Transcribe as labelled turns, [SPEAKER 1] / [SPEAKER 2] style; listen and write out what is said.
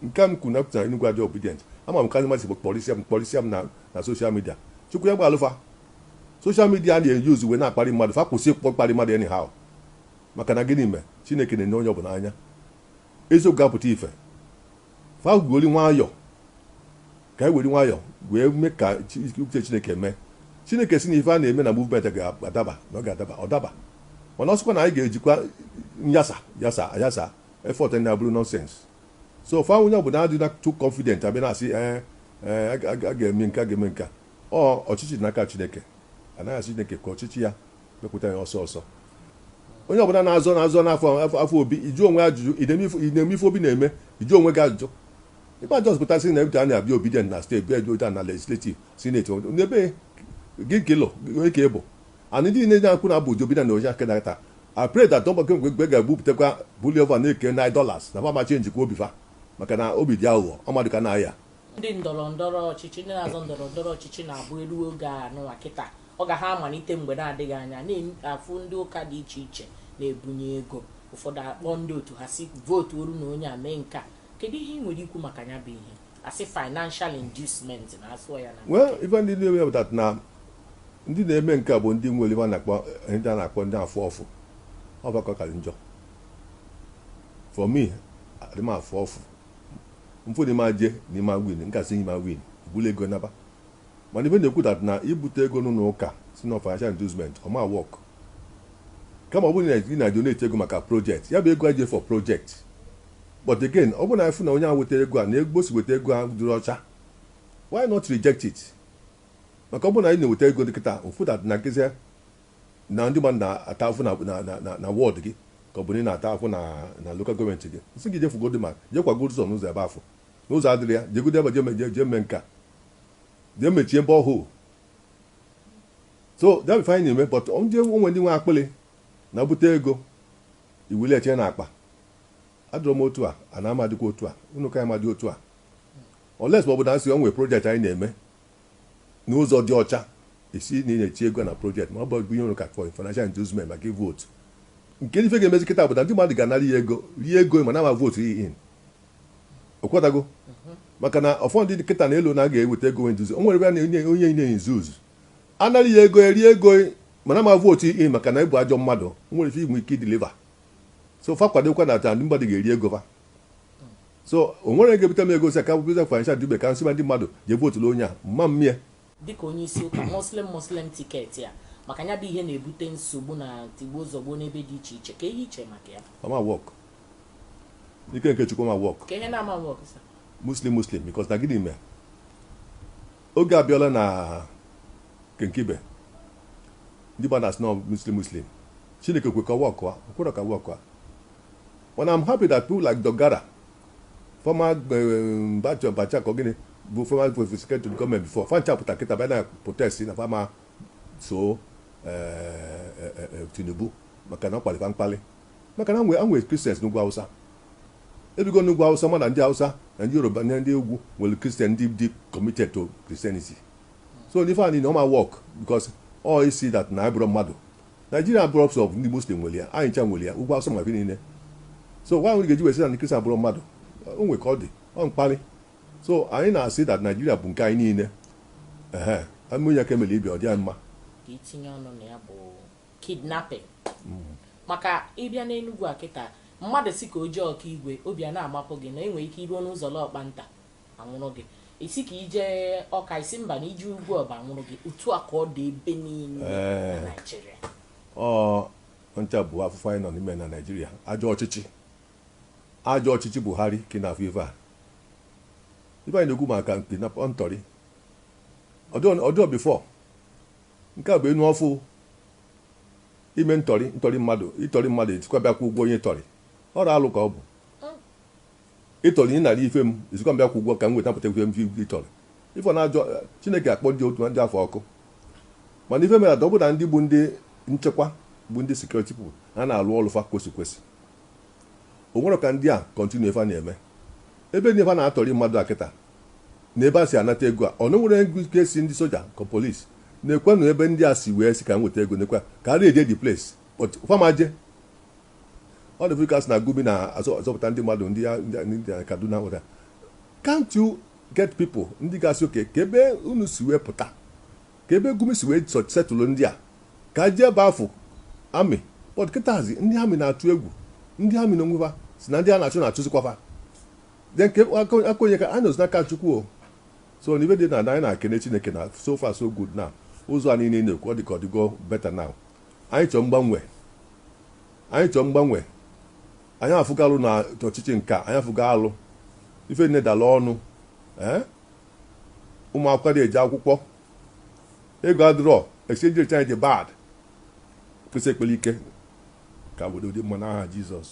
[SPEAKER 1] Nke m kwuru na pụtara Enugu adị obedient. Ama m ka ndị mmadụ si kpọrịsịa m, kpọrịsịa m na social media. Chukwu ya gbalụfa social media na-eyuzu wee na-akparị mmadụ. Fa kwụsị ịkpọ mkparị mmadụ anyhow. Maka na gịnị mee? Chineke na-enye onye ọbụla anya, eziokwu ga-apụta ife. Fa gwuri nwayọ ka e were nwayọ wee mee ka uche Chineke mee. Chineke si na ife a na-eme na movement ga-adaba, na ọ ga-adaba, ọ daba. Mana ọ sịkwa na anyị ga-ejikwa nyasa yasa ayasa effort na abụrụ nonsense. So fa onye ọbụla adịna too confident, abịa na-asị, ee ee, a ga-eme nke a, ga-eme nke a. Ọ ọchịchị dị n'aka Chineke. Anaghị asị Chineke ka ọchịchị ya mepụta ya ọsọ ọsọ. Onye ọbụla na-azọ n'afọ afọ obi, iju onwe ajụjụ, ị na-eme ife obi na-eme, iju onwe gị ajụjụ. Ịkpa jos pụtasị na ebe a na-abịa obedient na steeti, bịa otu na legislative, senate, n'ebe gị ka ịlụ onye ka ị bụ. And ndị niile na-akwụ na abụ obedient na onye aka taa, I pray that ọgbakọ mgbe ga-ebupụtakwa bulie over na-eke $9 na fama change kwa obi fa, maka na obi dị aghụghọ ọmadụ ka na-aya.
[SPEAKER 2] Ndị ndọrọ ndọrọ ọchịchị, ndị na-azọ ndọrọ ndọrọ ọchịchị na-abụ elu oge a nụwa kịta, ọ ga ha amalite mgbe na-adịghị anya na-afụ ndị ụka dị iche iche na-ebunye ego. Ụfọdụ akpọ ndị otu ha si vootu oru na onye a mee nke a. Kedu ihe ị nwere ikwu maka ya bụ ihe asị financial inducement na asụọ ya na?
[SPEAKER 1] Well, ife ndị na-eme bụ that na ndị na-eme nke a bụ ndị nwere ife a na-akpọ, ndị a na-akpọ ndị afọ ọfụ. Ọ bụ ka njọ. For me, adị m afọ ọfụ mfụ n'ime aje n'ime win nkasị n'ime win bulu ego naba. Mana ife na-ekwu that na ibute ego n'ụlọ ụka si na financial inducement, ọ ma work. Kama ọ bụrụ na ị na-donate ego maka project, ya bụ ego aje for project. But again, ọ bụrụ na afụ na onye ahụ wetara ego a na ego si weta ego ahụ dịrị ọcha, why not reject it? Maka ọ bụrụ na anyị na-eweta ego dị kịta ụfụ that na nkịsị na ndị mmadụ na-ata afụ na ward gị, ka ọ bụ na ị na-ata afụ na local government gị, nsị gị jefugodo ma jekwago ụzọ n'ụzọ ebe afụ n'ụzọ adịrị ya, jegodo ebe jee mee nka, jee mechie ebe ọhụụ. So that be fine na-eme. But ndị onwe ndị nwe akpịlị na bute ego iwuli eche na akpa adịrọ m otu a, ana amadịkwa otu a, unu ka amadị otu a, unless ma ọ bụ na nsị o nwere project anyị na-eme n'ụzọ dị ọcha, esi na ị na-eti ego na project, ma ọ bụ ihe ụka for financial inducement maka vote. Nke ife ga-emezi kịta bụ na ndị mmadụ ga-anara ya ego, rie ego, ma na-ama vote in okwetago. Maka na ọfọ ndị kịta na elu na a ga-eweta ego nduzi, o nwere ebe a na onye na-ezu uzu anara ya ego, erie ego, mana ma vote in, maka na ịbụ ajọ mmadụ nwere ife inwe ike ideliver. So fa kwadokwa na ndị mmadụ ga-eri ego fa. So o nwere ga-ebute m ego si aka bụzi financial dube ka nsị ndị mmadụ jee votulu onye a mma mmie.
[SPEAKER 2] Dịka onye isi ụka, Muslim Muslim ticket ya, maka ya bụ ihe na-ebute nsogbu na tigbuo zọgbuo n'ebe dị iche iche, ka ihe iche maka ya?
[SPEAKER 1] Ọma work, ike nke Chukwu ma work.
[SPEAKER 2] Ka ihe na-ama work, sir?
[SPEAKER 1] Muslim Muslim, because na gịnị mee oge abịala na kenkibe ndị gba na snow Muslim Muslim, Chineke kwe ka work a kwere ka work a. But I'm happy that people like Dogara, former Bacha Bacha ka gịnị bụ former secretary to the government before, fancha pụta kịta bịa na protest na fama so Tinubu, maka na ọ kpalịkwa mkpali, maka na anwe Christians n'ugwu Hausa. Ebigo n'ugwu Hausa, ma na ndị Hausa na ndị Yoruba na ndị ugwu nwere Christian ndị dị committed to Christianity. So n'ife a niile, ọ ma work, because ọ isi that na abụrụ mmadụ Nigeria abụrụ of ndị Muslim nwere ya, anyị ncha nwere ya, ugwu Hausa ma ife niile. So nwa nwere ga-eji wee sị na ndị Christian abụrụ mmadụ? O nwe ka ọ dị, ọ mkparị. So anyị na-asị that Nigeria bụ nke anyị niile. Ehe, amụ ya ka emere ibi ọ dị anyị mma.
[SPEAKER 2] Ka itinye ọnụ na ya bụ kidnapping, maka ịbịa n'Enugwu a kịta, mmadụ si ka o jee ọka igwe, obi a na-amapụ gị na enwere ike iruo n'ụzọ lọkpa nta anwụrụ gị, isi ka ije ọka, isi mba na ije ugwu ọba anwụrụ gị. Otu a ka ọ dị ebe niile na Naịjirịa.
[SPEAKER 1] Ọ ncha bụ afụfụ anyị nọ n'ime na Naịjirịa. Ajọ ọchịchị, ajọ ọchịchị Buhari ka ị na-afụ ife a. Ife anyị na-ekwu maka nke na ntọrị ọdịọ before, nke a bụ enu ọfụ ime ntọrị, ntọrị mmadụ, ịtọrị mmadụ, etikwa bịakwa ụgwọ onye tọrị. Ọrụ alụ ka ọ bụ ịtọrị. Ị nara ife m, esikwa mbịakwa ụgwọ ka m weta pụta ife m ịtọrị. Ife na-ajọ Chineke akpọ ndị otu ndị afọ ọkụ. Mana ife mere ọ bụ na ndị bụ ndị nchekwa, bụ ndị security people, ha na-alụ ọrụ fa kwesị kwesị. O nwere ka ndị a continue ife a na-eme ebe ndị ife na-atọrị mmadụ a kịta na ebe a si anata ego a. Ọ na nwere ego ike si ndị soja ka polisi na-ekwenụ ebe ndị a si wee si ka m nweta ego, nekwa ka a na-eje the place. But famaje ọ dị ka sị na Gumi na-azọpụta ndị mmadụ, ndị Kaduna nweta. Can't you get people ndị ga-asị, "Okay, ka ebe unu si wee pụta, ka ebe Gumi si wee setụlụ ndị a, ka jee ebe afọ amị?" But kịtazi, ndị amị na-atụ egwu. Ndị amị na onwefa si na ndị a na-achụ na-achụzikwafa. Then nke aka onye ka a nọzi n'aka Chukwu o. So n'ibe dị na anyị na-akene Chineke na so far so good now. Ụzọ a niile na-ekwu, ọ dị ka ọ dịgo better now. Anyị chọọ mgbanwe, anyị chọọ mgbanwe. Anyị afụgo alụ na ọchịchị nke a, anyị afụgo alụ. Ife nne dala ọnụ, ee, ụmụ akwụkwọ dị eje akwụkwọ, ego adịrọ, exchange rate anyị dị bad. Kwesị ekpere ike ka obodo dị mma n'aha Jizọs.